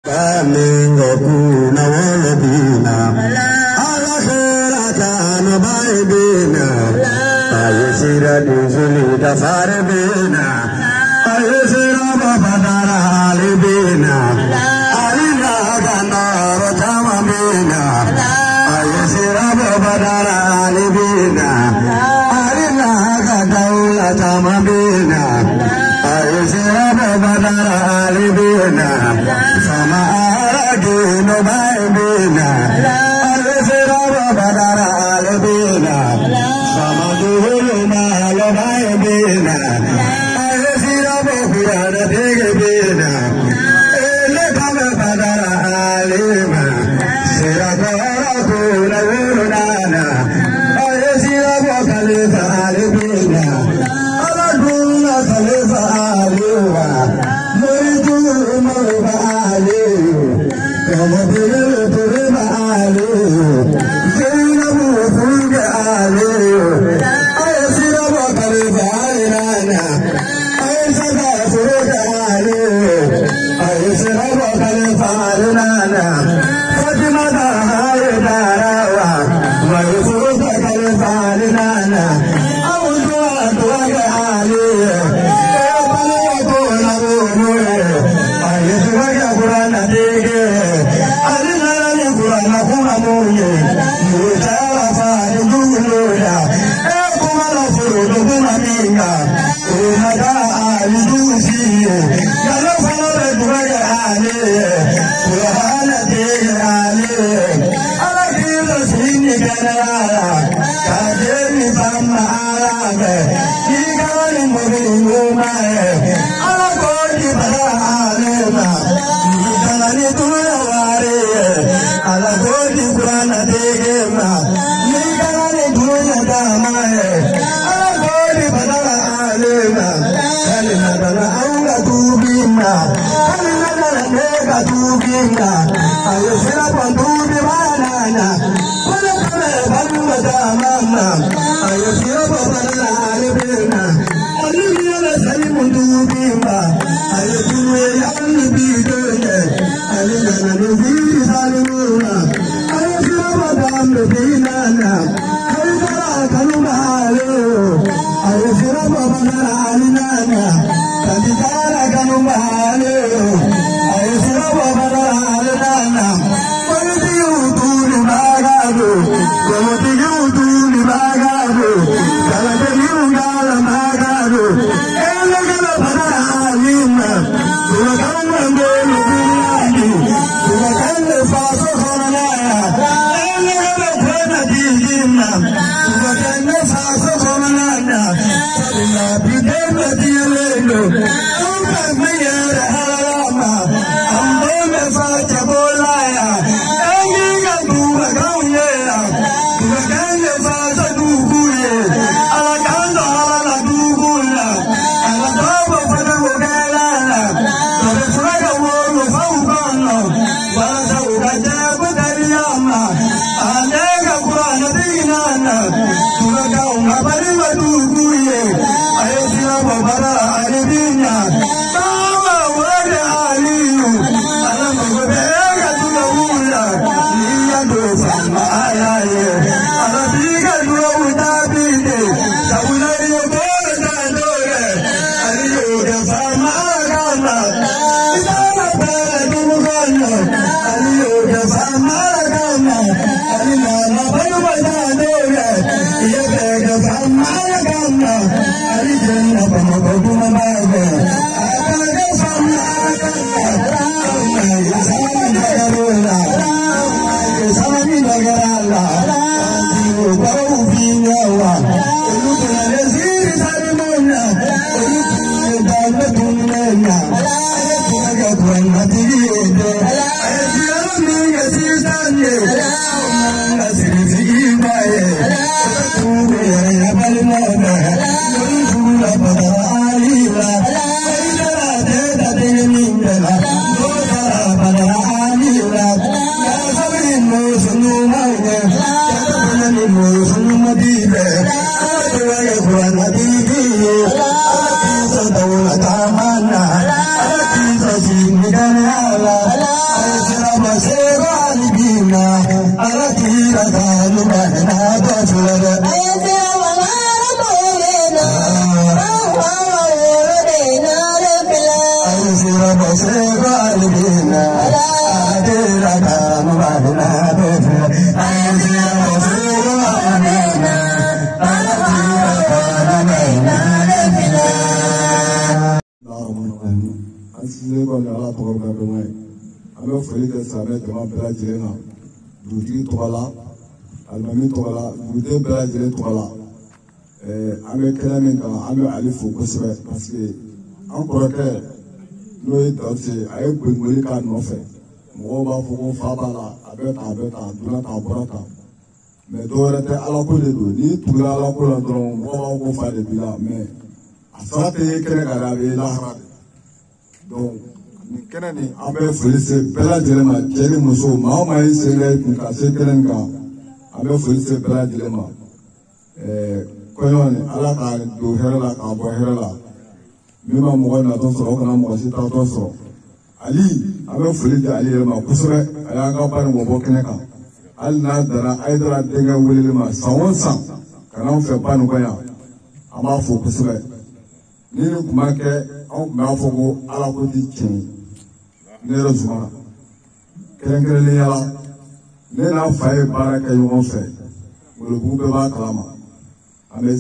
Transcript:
Thank you. An sinsin kɔni Ala tɔgɔ bɛɛ dɔn ye. An bɛ foli kɛ silamɛ jama bɛɛ lajɛlen na, dugutigi tɔgɔ la, alimami tɔgɔ la, duguden bɛɛ lajɛlen tɔgɔ la. An bɛ kɛnɛ min kan, an bɛ Ale fo kosɛbɛ parce que an kɔrɔkɛ n'o ye Dawusi ye, a ye boliboli k'a nɔfɛ. Mɔgɔw b'a fɔ ko fa b'a la, a bɛ tan, a bɛ tan, a donna tan, a bɔra tan. Mais dɔwɛrɛ tɛ, Ala ko de don. N'i tugura Ala ko la dɔrɔn, mɔgɔw b'a fɔ ko fa de b'i la, mais a sara tɛ ye kɛnɛ kan dɛ, a bɛ ye lahara de. Donc nin kɛnɛ nin, an bɛ foli se bɛɛ lajɛlen ma, cɛ ni muso, maa o maa y'i sen da i kun ka se kɛnɛ nin kan, an bɛ foli se bɛɛ lajɛlen ma. Kɔɲɔ nin, Ala ka don hɛrɛ la k'a bɔ hɛrɛ la. Min ma mɔgɔ natɔ sɔrɔ, o kana mɔgɔ si taatɔ sɔrɔ. Ali, an bɛ foli di Ale yɛrɛ ma kosɛbɛ. A y'an ka ba nin bɔ kɛnɛ kan, hali n'a danna Ayidara denkɛ weleli ma san o san ka n'anw fɛ ba nin kɔ yan, an b'a fo kosɛbɛ. Ni nin tun ma kɛ, anw tun b'a fɔ ko Ala ko ti tiɲɛ ye. Ne yɛrɛ Zumana, kɛrɛnkɛrɛnnenya la, ne n'a fa ye baara kɛ ɲɔgɔn fɛ, Ngolobugu bɛɛ b'a kalama. An bɛ